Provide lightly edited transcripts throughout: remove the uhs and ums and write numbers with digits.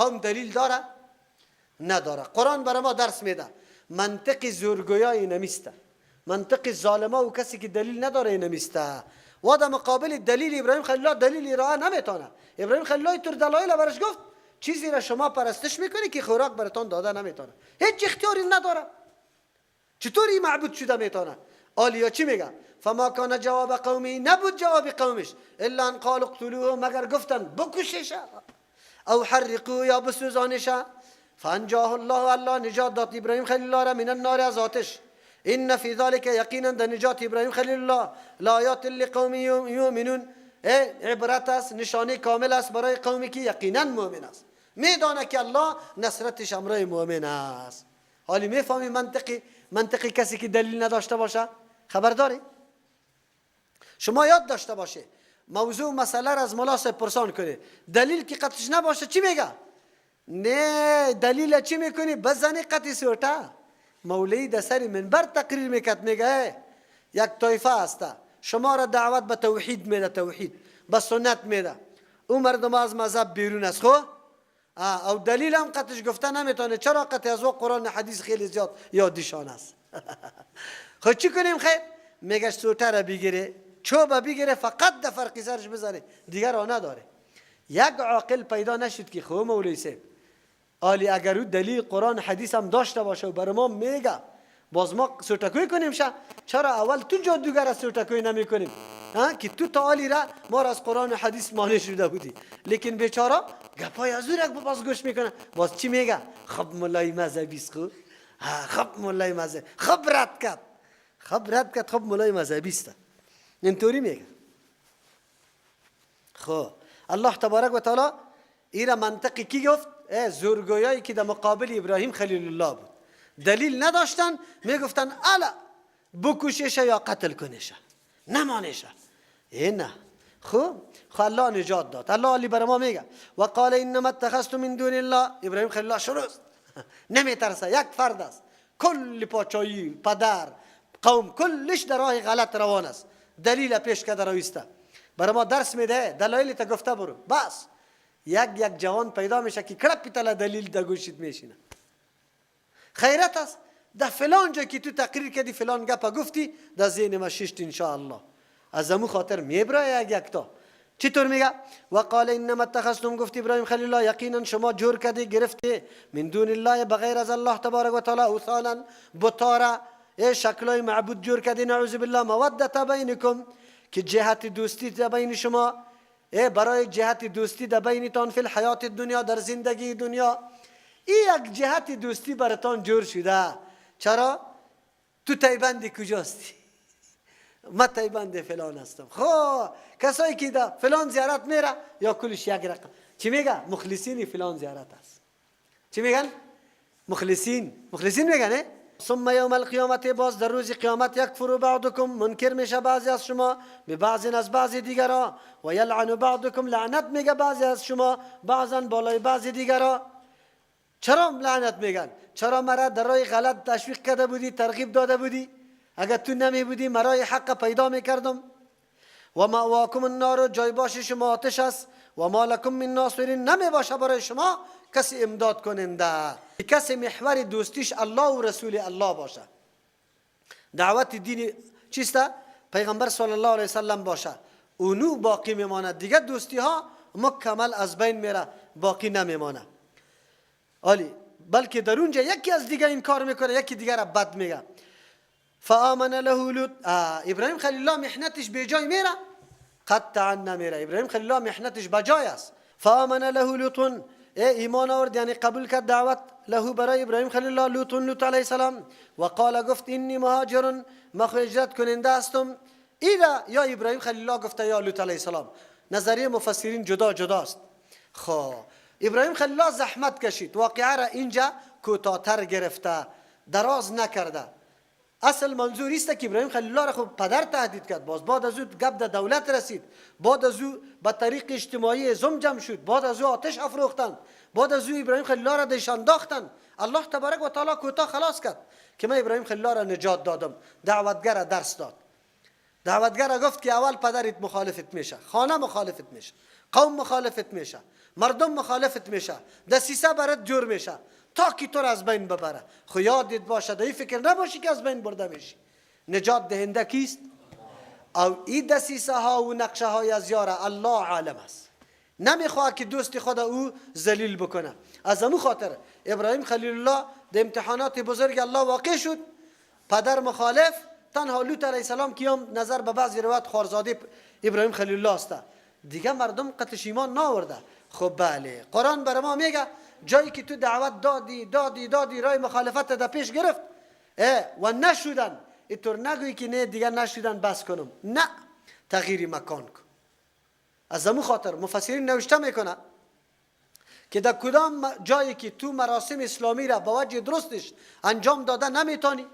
قوم دلیل داره؟ نداره. قرآن برای ما درس میده منطق زورگویای نمیسته، منطق ظالما و کسی که دلیل نداره نمیسته. و در مقابل دلیل ابراهیم خلیل الله دلیل ارائه نمیتونه. ابراهیم خلیل الله تر دلایل برش گفت چیزی را شما پرستش میکنی که خوراک براتون داده نمیتونه، هیچ اختیاری نداره، چطوری معبود شده میتونه؟ آلیا چی میگه؟ فما کان جواب قومی، نبود جواب قومش الا ان قالوا اقتلوه، مگر گفتن بکشش او حرقوه یا بسوزانش. فانجاه الله، الله نجات داد ابراهیم خلیل الله را من النار از آتش. ان فی ذلک یقینا در نجات ابراهیم خلیل الله لآیات لقوم یؤمنون، عبرت است، نشانه کامل است برای قومی که یقینا مؤمن است، میدانه که الله نصرتش امرای مؤمن است. حالی میفهمی منطقی کسی که دلیل نداشته باشه؟ خبر داری؟ شما یاد داشته باشه موضوع مسئله را از ملا صاحب پرسان کنی، دلیل که قطعش نباشه چی میگه؟ نه دلیل چی میکنی؟ بزنی قطعی سوتا. مولوی در سر منبر تقریر میکرد، میگه یک طایفه هسته شما را دعوت به توحید میده، توحید به سنت میده، او مردم از مذهب بیرون است. خو او دلیل هم قطعش گفته نمیتونه. چرا؟ قطع از او قرآن حدیث خیلی زیاد یادشان است. خب چی کنیم؟ خیر میگه سوته را بگیره، چوب بگیره، فقط در فرقی سرش بزنه، دیگر را نداره. یک عاقل پیدا نشد که خو مولوی صاحب آلی اگر او دلیل قرآن حدیث هم داشته باشه و برای ما میگه باز ما سوتکوی کنیم شه، چرا اول تو جادوگر از سوتکوی نمی کنیم که تو تا آلی را ما را از قرآن و حدیث مانع شده بودی؟ لیکن بیچاره گپای از او را باز گوش میکنه، باز چی میگه؟ خب مولای مذهبی است، خو خب مولای مذهبی، خب رد کرد، خب رد کرد، خب مولای مذهبی است، اینطوری میگه. خب الله تبارک و تعالی ایرا منطقی کی گفت؟ زورگویایی که در مقابل ابراهیم خلیل الله بود، دلیل نداشتن، میگفتن الا بکششه یا قتل کنشه، نمانشه. نه خب الله نجات داد. الله علی بر ما میگه و قال انما اتخذت من دون الله. ابراهیم خلیل الله شروع نمیترسه، یک فرد است، کل پاچایی پدر قوم کلش در راه غلط روان است، دلیل پیش کرده رویسته، برای ما درس میده، دلایل تا گفته برو. بس یک یک جوان پیدا میشه که کړپ تله دلیل د گوشید میشینه. خیرت است در فلان جا که تو تقریر کردی فلان گپ گفتی در ذهن ما ششت ان شاء الله، از امو خاطر میبره یک یک تا. چطور میگه؟ و قال انما اتخذتم، گفت ابراهیم خلیل الله یقینا شما جور کردی گرفتی من دون الله بغیر از الله تبارک و تعالی اوثانا بتارا، شکلای معبود جور کردی، نعوذ بالله، مودت بینکم که جهت دوستی در بین شما، برای جهت دوستی در بینتان فی الحیات دنیا در زندگی دنیا، این یک جهت دوستی براتان جور شده. چرا؟ تو تایبندی کجاستی؟ ما تایبند فلان هستم. خب کسایی که در فلان زیارت میره یا کلش یک رقم چی میگه؟ مخلصین فلان زیارت است. چی میگن؟ مخلصین، مخلصین میگن. ثم یوم القیامت، باز در روز قیامت، یکفر بعضکم، منکر میشه بعضی از شما، به بعضی از بعضی دیگرا، و یلعن بعضکم، لعنت میگه بعضی از شما بعضا بالای بعضی دیگرا. چرا لعنت میگن؟ چرا مرا در راه غلط تشویق کرده بودی، ترغیب داده بودی؟ اگر تو نمی بودی مرای حق پیدا میکردم. و مأواکم النار، جای باش شما آتش است. و ما لکم من ناصرین، نمی باشه برای شما کسی امداد کننده، کسی محور دوستیش الله و رسول الله باشه، دعوت دین چیست؟ پیغمبر صلی الله علیه وسلم باشه، اونو باقی میماند. دیگه دوستی ها مکمل از بین میره، باقی نمیمانه. آلی بلکه در اونجا یکی از دیگه این کار میکنه، یکی دیگه را بد میگه. فآمن له لوط، ابراهیم خلیل الله محنتش به جای میره؟ قطعا نمیره. ابراهیم خلیل الله محنتش بجای است. فآمن له لوط، ایمان آورد یعنی قبول کرد دعوت له برای ابراهیم خلیل الله لوط، لوط علیه السلام. و قال گفت انی مهاجر، ما خو هجرت کننده هستم. ایرا یا ابراهیم خلیل الله گفته یا لوط علیه السلام، نظریه مفسرین جدا جداست. خب ابراهیم خلیل الله زحمت کشید، واقعه را اینجا کوتاه‌تر گرفته، دراز نکرده. اصل منظور است که ابراهیم خلیل الله را خب پدر تهدید کرد، باز بعد از او گپ در دولت رسید، بعد از او به طریق اجتماعی زم جمع شد، بعد از او آتش افروختند، بعد از او ابراهیم خلیل الله را دیش انداختند. الله تبارک و تعالی کوتاه خلاص کرد که من ابراهیم خلیل الله را نجات دادم. دعوتگر را درس داد، دعوتگر را گفت که اول پدرت مخالفت میشه، خانه مخالفت میشه، قوم مخالفت میشه، مردم مخالفت میشه، دسیسه برات جور میشه تا که تو از بین ببره. خو یادت باشه در فکر نباشی که از بین برده میشی. نجات دهنده کیست؟ او این دسیسه ها و نقشه های از یاره الله عالم است. نمیخواد که دوست خود او ذلیل بکنه. از امو خاطر ابراهیم خلیل الله در امتحانات بزرگ الله واقع شد. پدر مخالف، تنها لوط علیه السلام که هم نظر به بعضی روایت خارزاده ابراهیم خلیل الله است، دیگه مردم قتش ایمان ناورده. خب بله، قرآن بر ما میگه جایی که تو دعوت دادی دادی دادی، رای مخالفت در پیش گرفت و نشودن، اینطور نگویی که نه دیگه نشودن بس کنم، نه، تغییر مکان کن. از امو خاطر مفسرین نوشته میکنه که در کدام جایی که تو مراسم اسلامی را با وجه درستش انجام داده نمیتونی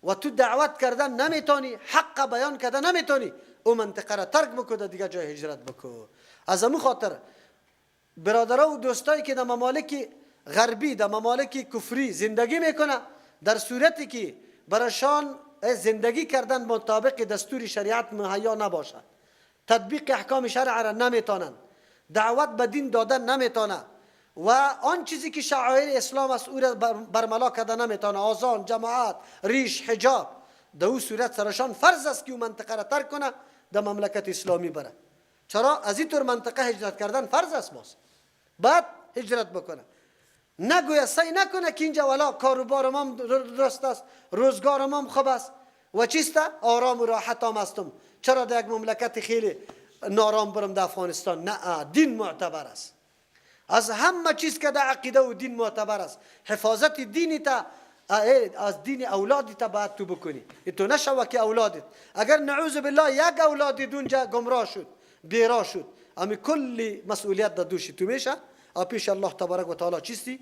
و تو دعوت کردن نمیتونی، حق بیان کردن نمیتونی، او منطقه را ترک بکن، در دیگه جای هجرت بکن. از امو خاطر برادرها و دوستایی که در ممالک غربی، در ممالک کفری زندگی میکنه، در صورتی که برشان زندگی کردن مطابق دستور شریعت مهیا نباشد، تطبیق احکام شرع را نمیتونن، دعوت به دین دادن نمیتونه و آن چیزی که شعائر اسلام است او را برملا کرده نمیتونه، آذان، جماعت، ریش، حجاب، در او صورت سرشان فرض است که او منطقه را ترک کنه، در مملکت اسلامی بره. چرا؟ از این طور منطقه هجرت کردن فرض است، باز بعد هجرت بکنه. نگویا سعی نکنه که اینجا والا کاروبارم هم درست است، روزگارم هم خوب است و چیست، آرام و راحت هم هستم، چرا در یک مملکت خیلی نارام برم در افغانستان؟ نه، دین معتبر است. از همه چیز که در عقیده و دین معتبر است. حفاظت دینی تا از دین اولادی تا باید تو بکنی. تو نشوه که اولادت اگر نعوذ بالله یک اولادی دونجا گمراه شد، بیراه شد، امی کلی مسئولیت در دوشی تو میشه. پیش الله تبارک و تعالی چیستی؟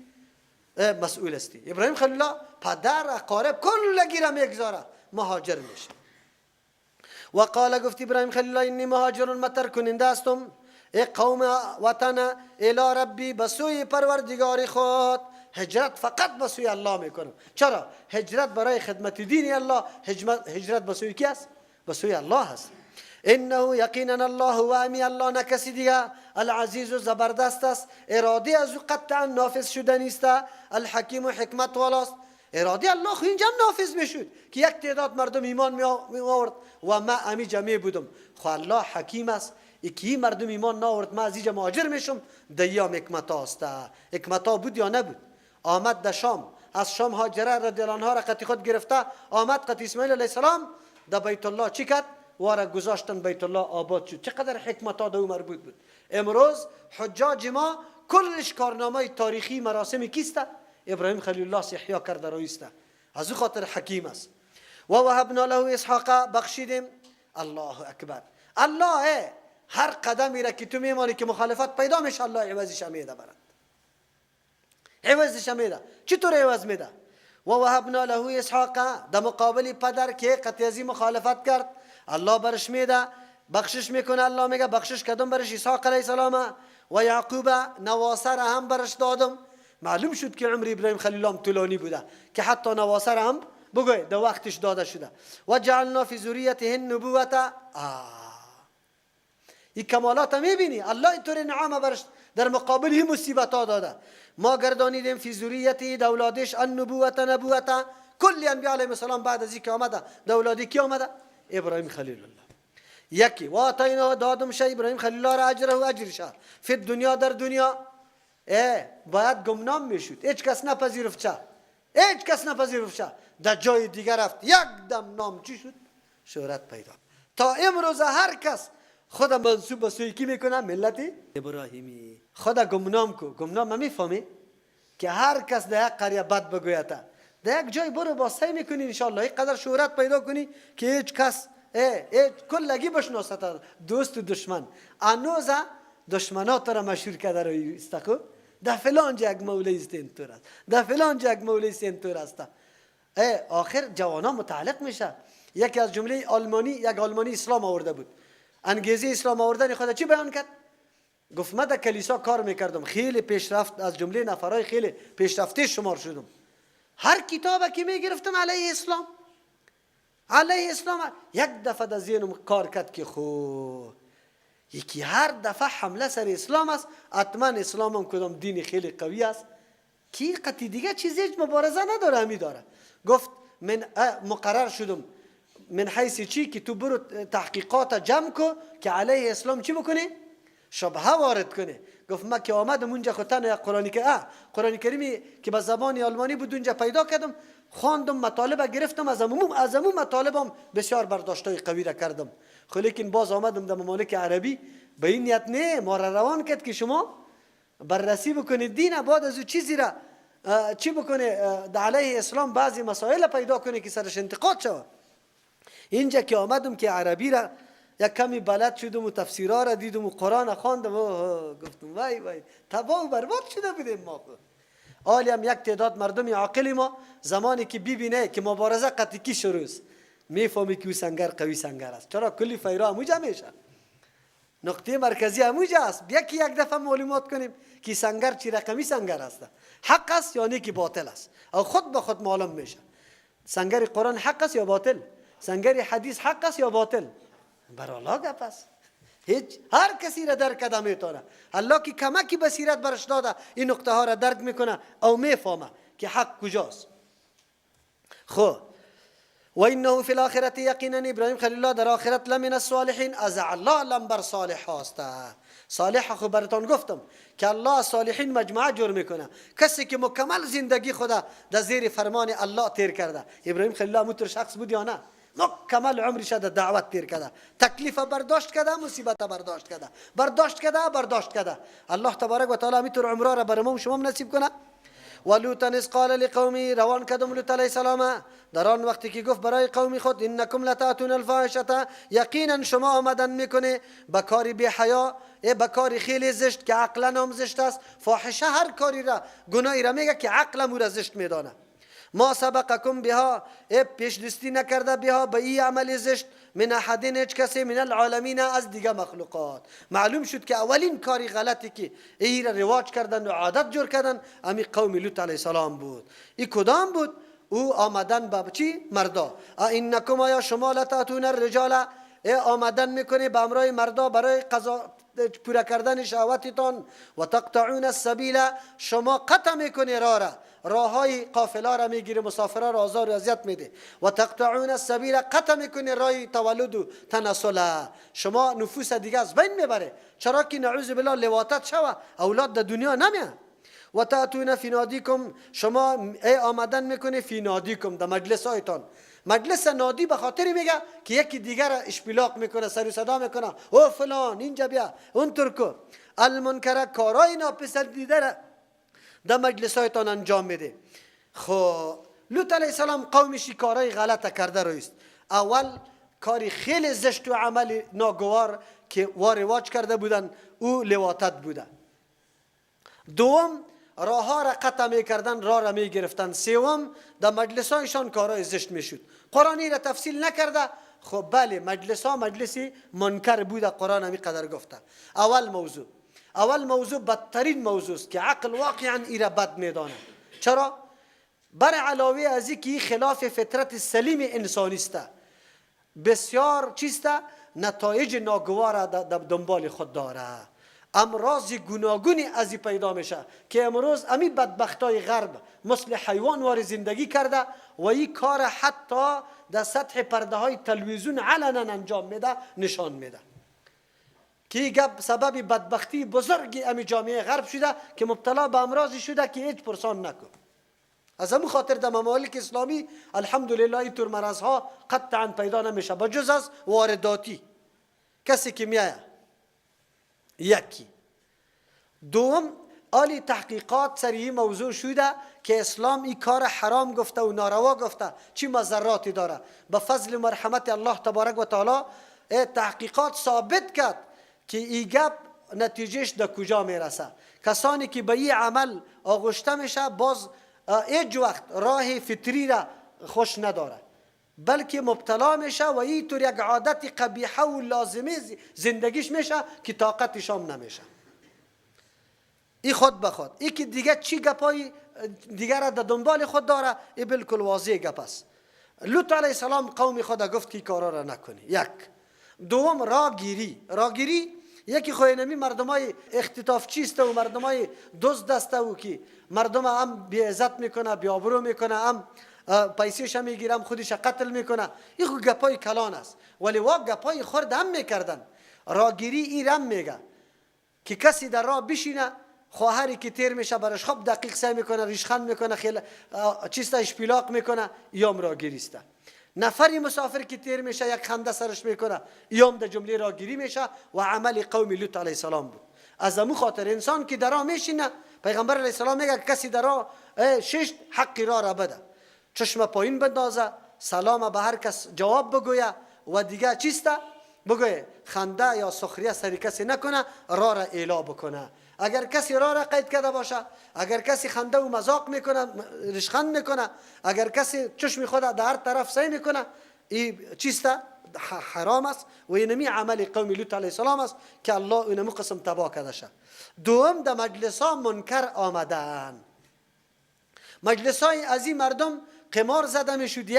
مسئول هستی. ابراهیم خلیل الله پدر اقارب کل گیره میگذاره، مهاجر میشه. و قال گفت ابراهیم خلیل الله انی مهاجر متر کننده هستم، ای قوم وطن، الی ربی، به سوی پروردگار خود. هجرت فقط به سوی الله میکنم. چرا؟ هجرت برای خدمت دین الله. هجرت به سوی کی است؟ به سوی الله است. انه یقینا الله و امی الله، نه کسی دیگه، العزیز و زبردست است، اراده از او قطعا نافذ شده نیست، الحکیم و حکمت والاست. اراده الله خو اینجا نافذ میشد که یک تعداد مردم ایمان می آورد و ما امی جمعی بودم. خو الله حکیم است، یکی مردم ایمان نآورد، ما از اینجا مهاجر میشم، دیام حکمت است. حکمت بود یا نبود؟ آمد در شام، از شام هاجره رضی الله عنها را قطی خود گرفته آمد قطی اسماعیل علیه السلام در بیت الله چی کرد؟ واره گذاشتن بیت الله آباد شد. چقدر حکمت ها در او مربوط بود. امروز حجاج ما کلش کارنامه تاریخی مراسم کیست؟ ابراهیم خلیل الله احیا کرده رویسته. از او خاطر حکیم است. و وهبنا له اسحاق، بخشیدیم. الله اکبر. الله هر قدمی را که تو میمانی که مخالفت پیدا میشه، الله عوضش میده برات، عوضش میده. چطور عوض میده؟ و وهبنا له اسحاق، در مقابل پدر که قطعی مخالفت کرد، الله برش میده، بخشش میکنه. الله میگه بخشش کردم برش اسحاق علیه السلام و یعقوب، نواسه را هم برش دادم. معلوم شد که عمر ابراهیم خلیل الله طولانی بوده که حتی نواسه را هم بگوی در وقتش داده شده. و جعلنا فی ذریته النبوة. این کمالات میبینی الله اینطور نعمه برش در مقابل این مصیبت ها داده. ما گردانیدیم فی ذریته دولادش النبوة، نبوت. کل انبیاء علیهم السلام بعد از اینکه آمده دولادی کی آمده؟ ابراهیم خلیل الله. یکی و آتینا دادم شه ابراهیم خلیل الله را اجره و اجرش فی الدنیا، در دنیا. باید گمنام میشد، هیچ کس نپذیرفت چه، هیچ کس نپذیرفت چه. در جای دیگر رفت، یک دم نام چی شد؟ شهرت پیدا. تا امروز هر کس خود منسوب به سوی کی میکنه؟ ملت ابراهیمی. خدا گمنام کو، گمنام میفهمی که هر کس در یک قریه بد بگوید، در یک جای برو با سعی میکنی انشالله اینقدر شهرت پیدا کنی که هیچ کس کلگی بشناسد، دوست و دشمن. انوزا دشمنات را مشهور کرده روی استخو در فلان جا یک مولوی است اینطور است، در فلان جا یک مولوی است اینطور است. آخر جوانا متعلق میشه. یکی از جمله آلمانی، یک آلمانی اسلام آورده بود، انگیزه اسلام آوردن خود چی بیان کرد؟ گفت من در کلیسا کار میکردم، خیلی پیشرفت، از جمله نفرای خیلی پیشرفته شمار شدم. هر کتاب که میگرفتم علیه اسلام، علیه اسلام. یک دفعه در ذهنم کار کرد که خو یکی هر دفعه حمله سر اسلام است، حتما اسلام هم کدام دین خیلی قوی است کی قطعی دیگه چیزی هیچ مبارزه نداره، همی داره. گفت من مقرر شدم من حیث چی که تو برو تحقیقات جمع کو که علیه اسلام چی بکنی؟ شبهه وارد کنه. گفت ما که آمدم اونجا خود تنها یک قرآن که قرآن کریمی که به زبان آلمانی بود اونجا پیدا کردم، خواندم، مطالب گرفتم، از امو مطالبم بسیار برداشتای قوی را کردم. خب لیکن باز آمدم در ممالک عربی به این نیت نه ما را روان کرد که شما بررسی بکنید دین، بعد از او چیزی را چی بکنه در علیه اسلام بعضی مسائل پیدا کنه که سرش انتقاد شود. اینجا که آمدم که عربی را یک کمی بلد شدم و تفسیرها را دیدم و قرآن خواندم، گفتم وای وای تباه و برباد شده بودیم ما. حالی هم یک تعداد مردم عاقل ما زمانی که ببینه که مبارزه قطعی کی شروع است میفهمی که او سنگر قوی سنگر است. چرا کلی فیرا هموجا میشه، نقطه مرکزی هموجا است. بیا که یک دفعه معلومات کنیم که سنگر چی رقمی سنگر است، حق است یا نه که باطل است، او خود به خود معلوم میشه. سنگر قرآن حق است یا باطل، سنگر حدیث حق است یا باطل، بر الله گپ است. هیچ هر کسی را درک کده میتونه. الله که کمکی بصیرت برش داده این نقطه ها را درک میکنه او میفهمه که حق کجاست. خب و انه فی الاخرة یقینا ابراهیم خلیل الله در آخرت لمن الصالحین، از الله لمبر صالح هاست. صالح خو براتون گفتم که الله صالحین مجموعه جور میکنه، کسی که مکمل زندگی خدا در زیر فرمان الله تیر کرده. ابراهیم خلیل الله موتر شخص بود یا نه؟ مکمل عمرش در دعوت تیر کرده، تکلیف برداشت کرده، مصیبت برداشت کرده، برداشت کرده، برداشت کرده. الله تبارک و تعالی میتور عمره را بر ما و شما نصیب کنه. و لوط اذ قال لقومه، روان کردم لوط علیه السلام در آن وقتی که گفت برای قوم خود انکم لتاتون الفاحشه، یقینا شما آمدن میکنه به کاری بی حیا، به کاری خیلی زشت که عقلا هم زشت است. فاحشه هر کاری را گناهی را میگه که عقلا او را زشت میدانه. ما سبقکم بها، پیش دستی نکرده بها به این عمل زشت، من احد هیچ کسی من العالمین از دیگه مخلوقات. معلوم شد که اولین کاری غلطی که ای را رواج کردن و عادت جور کردن امی قوم لوط علیه السلام بود. ای کدام بود؟ او آمدن به چی؟ مردا. انکم آیا شما لتاتون الرجال، ای آمدن میکنه به امرای مردا برای قضا پورا کردن شهوتتان. و تقطعون السبیل، شما قطع میکنه راه را، راههای قافله را میگیره، مسافرها را آزار و اذیت میده. و تقطعون السبیل، قطع میکنه راه تولد و تناسل، شما نفوس دیگه از بین میبره. چرا که نعوذ بالله لواطت شوه، اولاد در دنیا نمیان. و تأتون فی نادیکم، شما ای آمدن میکنه فی نادیکم در مجلس هایتان. مجلس نادی به خاطر میگه که یکی دیگر را اشپیلاق میکنه، سر و صدا میکنه، او فلان اینجا بیا اون ترکو. المنکر، کارای ناپسندیده را در مجلس هایتان انجام میده. خب لوط علیه السلام قومش کارای غلط کرده رویست. اول کاری خیلی زشت و عمل ناگوار که رواج کرده بودن او لواطت بوده. دوم راه را قطع میکردن، راه را میگرفتن. سوم در مجلس هایشان کارهای زشت میشد. قرآنی را تفصیل نکرده. خب بله مجلس ها مجلسی منکر بوده، قرآن همی قدر گفته. اول موضوع بدترین موضوع است که عقل واقعا ای را بد میدانه. چرا؟ بر علاوه از اینکه خلاف فطرت سلیم انسانی است، بسیار چیست نتایج ناگوار در دنبال خود داره. امراض گوناگونی از این پیدا میشه که امروز امی بدبختای غرب مثل حیوان وار زندگی کرده و این کار حتی در سطح پرده های تلویزیون علنا انجام میده، نشان میده که گپ سبب بدبختی بزرگی امی جامعه غرب شده که مبتلا به امراضی شده که هیچ پرسان نکن. از همون خاطر در ممالک اسلامی الحمدلله این طور مرض ها قطعا پیدا نمیشه بجز از وارداتی کسی که میایه. یکی دوم آلی تحقیقات سر این موضوع شده که اسلام این کار حرام گفته و ناروا گفته، چی مضراتی داره. به فضل مرحمت الله تبارک و تعالی تحقیقات ثابت کرد که این گپ نتیجهش در کجا میرسه. کسانی که به این عمل آغشته میشه باز هیچ وقت راه فطری را خوش نداره، بلکه مبتلا میشه و اینطور یک عادت قبیحه و لازمه زندگیش میشه که طاقتش هم نمیشه. ای خود به خود ای که دیگه چی گپای دیگه را در دنبال خود داره، ای بالکل واضح گپ است. لوط علیه السلام قوم خود گفت که کارا را نکنی. یک دوم راگیری. راگیری یکی خو اینمی مردمای اختطاف چیست و مردمای دزد است و کی مردم هم بی عزت میکنه، بی آبرو میکنه، هم پیسیش میگیره، هم خودش قتل میکنه. این خو گپای کلان است، ولی وا گپای خرد هم میکردن. راگیری ایرم میگه که کسی در راه بشینه، خواهری که تیر میشه برش خوب دقیق سعی میکنه، ریشخند میکنه، خیلی چیست اشپیلاق میکنه، یام راگیریسته. نفری مسافر که تیر میشه یک خنده سرش میکنه، یام در جمله راگیری میشه و عمل قوم لوط علیه السلام بود. از امو خاطر انسان که در راه میشینه، پیغمبر علیه السلام میگه کسی در راه شش حقی راه را بده، چشم پایین بندازه، سلام به هر کس جواب بگویه و دیگه چیسته بگویه، خنده یا سخریه سری کسی نکنه، راه را اعلا بکنه. اگر کسی راه را قید کرده باشه، اگر کسی خنده و مذاق میکنه، رشخند میکنه، اگر کسی چشم خود در هر طرف سعی میکنه، این چیسته حرام است و اینمی عمل قوم لوط علیه السلام است که الله اینمی قسم تباه کرده شه. دوم، در مجلس ها منکر آمدن. مجلس های از این مردم قمار زده میشد،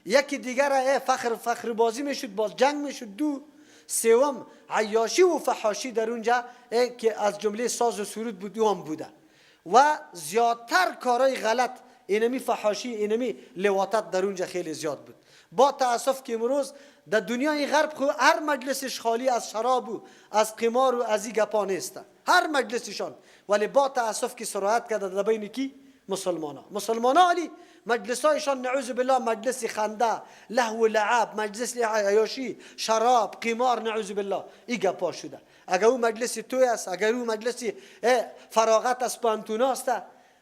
یکی دیگر فخر بازی میشد، باز جنگ میشد. دو، سوم عیاشی و فحاشی در اونجا که از جمله ساز و سرود بود، او هم بوده و زیادتر کارهای غلط، اینمی فحاشی، اینمی لواطت در اونجا خیلی زیاد بود. با تاسف که امروز در دنیای غرب خو هر مجلسش خالی از شراب و از قمار و از این گپا نیست، هر مجلسشان. ولی با تاسف که سرایت کرده در بین کی؟ مسلمانا. مسلمانا علی مجلسایشان نعوذ بالله مجلس خنده، لهو و لعب، مجلس عیاشی، شراب، قمار، نعوذ بالله این گپا شده. اگر او مجلس توی است، اگر او مجلس فراغت از پانتونا است،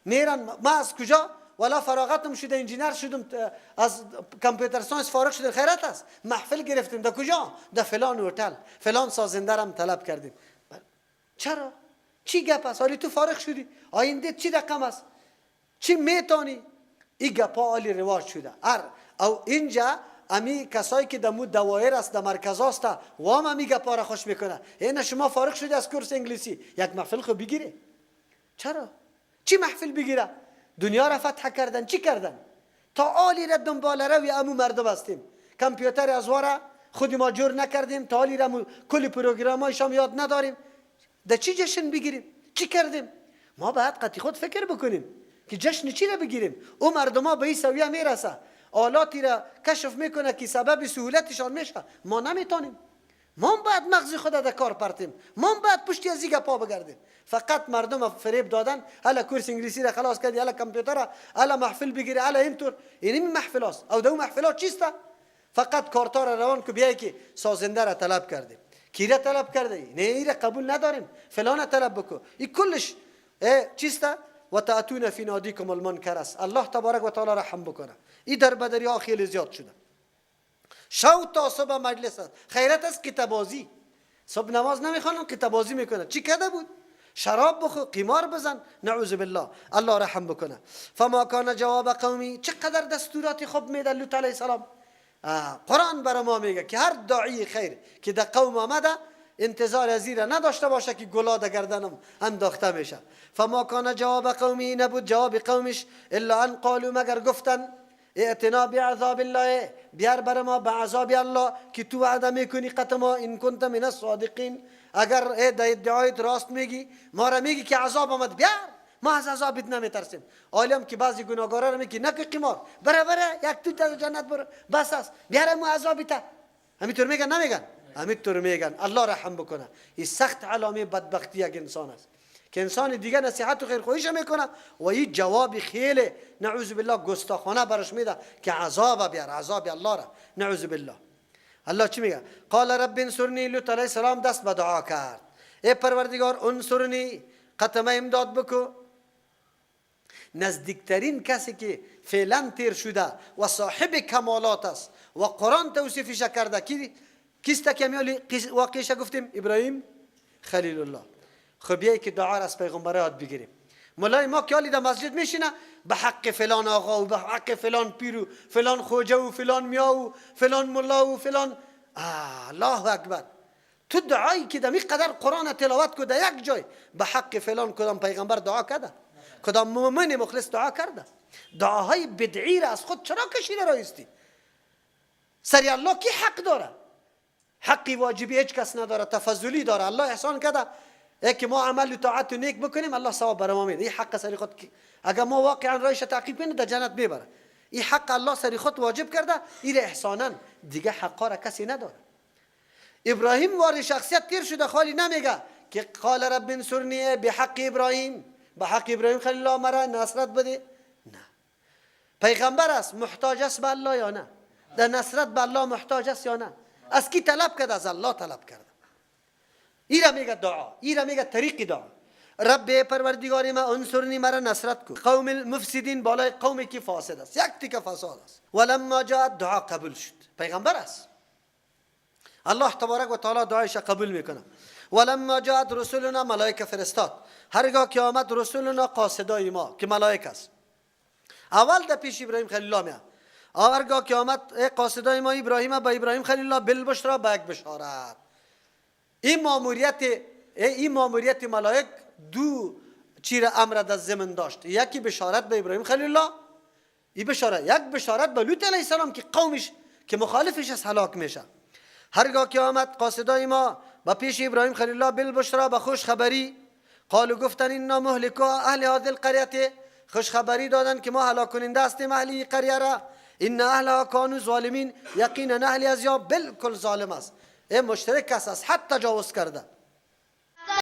میرن. ما از کجا ولا فراغتم شده، انجینر شدم، از computer science فارغ شدم، خیرت است، محفل گرفتیم در کجا؟ در فلان هتل، فلان سازنده رم طلب کردیم. چرا؟ چی گپ است؟ حالی تو فارغ شدی، آینده چی رقم است؟ چی میتونی؟ این گپا عالی رواج شده. او اینجا امی کسایی که دمو دوایر است، در مرکز است، وام امی گپا را خوش میکنه. این شما فارغ شدی از کورس انگلیسی، یک محفل خو بگیره. چرا؟ چی محفل بگیره؟ دنیا را فتح کردن، چی کردن؟ تا عالی را دنبال روی امو مردم هستیم. کامپیوتر از وارا خودی ما جور نکردیم، تا عالی را کلی پروگرامایش هم یاد نداریم. در چی جشن بگیریم؟ چی کردیم؟ ما باید قطعی خود فکر بکنیم که جشن چی را بگیریم. او مردما به این سویه میرسه، آلاتی را کشف میکنه که سبب سهولتشان میشه. ما نمیتونیم. ما هم باید مغز خود در کار پرتیم، ما هم باید پشتی از این گپا بگردیم. فقط مردم فریب دادن، هلا کورس انگلیسی را خلاص کردی، هلا کامپیوتر، هلا محفل بگیری، هلا اینطور. این محفل است. او دو محفلات چیست؟ فقط کارتا را روان که بیای که سازنده را طلب کردیم، کی را طلب کرده؟ نه ای را قبول نداریم، فلان طلب بکو. این کلش چیست؟ و تأتون فی نادیکم المنکر است. الله تبارک و تعالی رحم بکنه. این در بدری ها خیلی زیاد شده. شو تا صبح مجلس است، خیرت است قطعه. صبح نماز نمیخوانن، قطعه بازی میکنن. چی کرده بود؟ شراب بخو، قمار بزن، نعوذ بالله. الله رحم بکنه. فما کان جواب قومی. چقدر دستورات خوب میده لوط علیه السلام. قرآن برای ما میگه که هر داعی خیر که در قوم آمده انتظار از این را نداشته باشه که گلا در گردنم انداخته میشه. فما کان جواب قومی، نبود جواب قومش، الا ان قالوا، مگر گفتن، ائتنا بعذاب الله، بیار بر ما به عذاب الله که تو وعده میکنی قط ما، ان کنت من الصادقین، اگر در ادعایت راست میگی، ما را میگی که عذاب آمد، بیار، ما از عذابت نمیترسیم. عالم که بعضی گناهکارا رو میگی نکن قمار، بره بره یک تو در جنت برو بس است، بیار مو عذابت. همینطور میگن؟ نمیگن؟ همینطور میگن. الله رحم بکنه. این سخت علامه بدبختی یک انسان است که انسان دیگه نصیحت و خیرخواهیش میکنه و این جواب خیلی نعوذ بالله گستاخانه برش میده که عذاب بیار، عذاب الله را، نعوذ بالله. الله چی میگه؟ قال رب انصرنی. لوط علیه السلام دست به دعا کرد، ای پروردگار انصرنی، قطمه امداد بکو. نزدیکترین کسی که فعلا تیر شده و صاحب کمالات است و قرآن توصیفش کرده کی کیست که امیالی واقعش گفتیم؟ ابراهیم خلیل الله. خب بیای که دعا را از پیغمبر یاد بگیریم. مولای ما که در مسجد میشینه به حق فلان آقا و به حق فلان پیر و فلان خوجه و فلان میا و فلان ملا و فلان. الله اکبر. تو دعایی که دمی قدر قرآن تلاوت کو در یک جای به حق فلان کدام پیغمبر دعا کرده؟ کدام مؤمن مخلص دعا کرده؟ دعاهای بدعی را از خود چرا کشیده رایستی؟ سری الله کی حق داره؟ حقی واجبی هیچ کس نداره، تفضلی داره. الله احسان کرده که ما عمل و طاعت و نیک بکنیم، الله ثواب برای ما میده. این حق سری خود اگر ما واقعا رایش تعقیب کنیم در جنت میبره. این حق الله سری خود واجب کرده، این احسانا دیگه حقا را کسی نداره. ابراهیم وارد شخصیت تیر شده، خالی نمیگه که قال رب انصرنی بحق ابراهیم، به حق ابراهیم خلیل الله مرا نصرت بده. نه، پیغمبر است، محتاج است به الله یا نه؟ در نصرت به الله محتاج است یا نه؟ از کی طلب کرده؟ از الله طلب کرده. ایرا میگه دعا، ایرا میگه طریق دعا. رب پروردگار ما انصرنی، مرا نصرت کو. قوم المفسدین، بالای قومی که فاسد است، یک تیکه فساد است. ولما جاء دعا قبول شد. پیغمبر است، الله تبارک و تعالی دعایش قبول میکنه. ولما جاءت رسولنا، ملائکه فرستاد. هرگاه که آمد رسولنا، قاصدای ما که ملائکه است، اول در پیش ابراهیم خلیل الله میاد. هرگاه که آمد قاصدای ما ابراهیم با ابراهیم خلیل الله بالبشرا، با یک بشارت. این ماموریت ملائک دو چیر امر در ضمن داشت. یکی بشارت به ابراهیم خلیل الله، این بشارت، یک بشارت به لوط علیه السلام که قومش که مخالفش است هلاک میشه. هرگاه که آمد قاصدای ما با پیش ابراهیم خلیل الله بالبشرا، به خوش خبری، قالوا گفتن انا مهلكو اهل هذه القريه، خوش خبری دادن که ما هلاک کننده هستیم اهل قریه را. ان اهلها كانوا ظالمین، یقینا اهل از یا بالکل ظالم است، ای مشرک است، از حد تجاوز کرده.